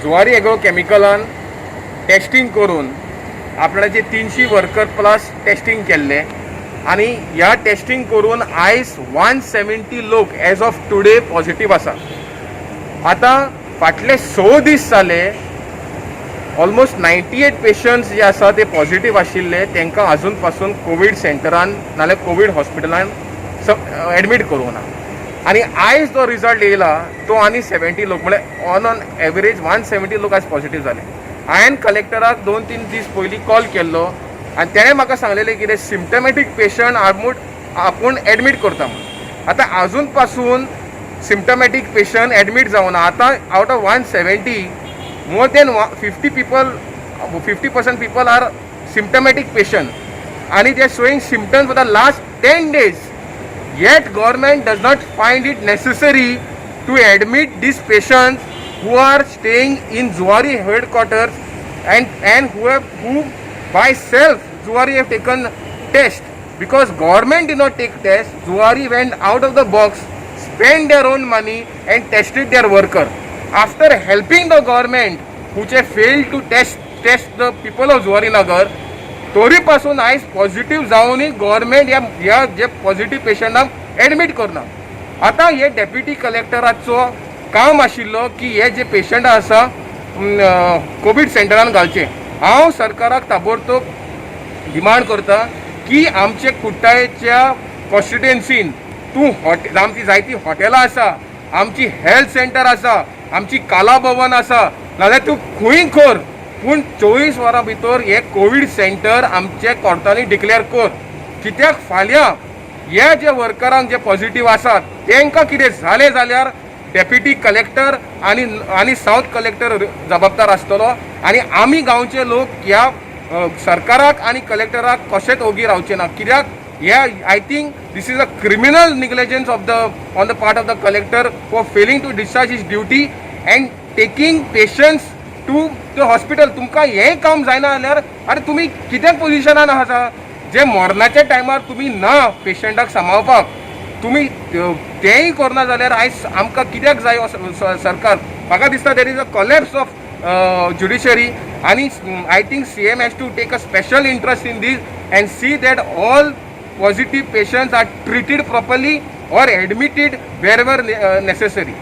Zuari agro केमिकलान testing करून आपणाचे 300 worker plus testing केल्ले आनी ह्या टेस्टिंग करून आयज 170 लोक एज ऑफ टुडे पॉझिटीव आसा. आतां फाटले 6 दीस जाले, ऑलमोस्ट 98 पेशंट्स जे आसा ते पॉझिटीव आशिल्ले. तांकां अजून पासून कोवीड सेंटरान नाल्यार कोवीड हॉस्पिटलान एडमीट करूंक ना. आनी आयज जो रिजल्ट येयला तो आनी 70 लोक, म्हळ्यार ऑन ऑन एवरेज 170 लोक आयज पॉझिटीव जाले. हांवें कलेक्टराक 2-3 दीस पयलीं कॉल केल्लो आनी तेणें म्हाका सांगलेलें कितें, सिमटमॅटीक पेशंट आपूण आपूण एडमीट करता म्हणून. आतां अजून पासून सिमटमॅटीक पेशंट एडमीट जावना. आतां out of 170, more than 50 people, 50% people are symptomatic patient आणि they are showing symptoms for the last 10 days, yet government does not find it necessary to admit these patients who are staying in Zuari headquarters and who by self Zuari have taken test, because government did not take test. Zuari went out of the box, spend their own money and tested their worker after helping the government, which have failed to test the people of Zuari Nagar. तरी पासून आयज positive जावनूय government ह्या ह्या जे positive पेशंटांक admit करना. आतां हे deputy कलेक्टराचो काम आशिल्लो की हे जे पेशंट आसा, कोवीड सेंटरान घालचे. हांव सरकाराक ताबडतोब डिमांड करता की आमचे कुट्टाळेच्या कॉन्स्टिट्युएन्सीन तूं हॉटे आमची जायतीं हॉटेलां आसा, आमची हेल्थ सेंटर आसा, आमची काला भवन आसा, नाजाल्यार तूं खंय कर, पूण 24 वरां भितर हे कोवीड सेंटर आमचे कोर्टांनी डिक्लेअर कर. कित्याक फाल्यां हे जे वर्करांक जे पॉझिटीव आसात, तांकां कितें जालें जाल्यार डेप्युटी कलेक्टर आनी सावथ कलेक्टर जबाबदार आसतलो. आनी आमी गांवचे लोक ह्या सरकाराक आनी कलेक्टराक कशेंच ओगी रावचे ना. कित्याक ह्या I think this is a criminal negligence of the on the part of the collector for failing to discharge his duty and taking patients to the hospital. तुमकां हें काम जायना जाल्यार आरे, तुमी कित्याक पोजिशनान आसा? जे मरणाच्या टायमार तुमी ना पेशंटाक सांबाळपाक, तुमी तेंय करना जाल्यार आयज आमकां कित्याक जाय सरकार? म्हाका दिसता there is a collapse of judiciary आनी I think CM has to take a special interest in this and see that all positive patients are treated properly or admitted wherever necessary.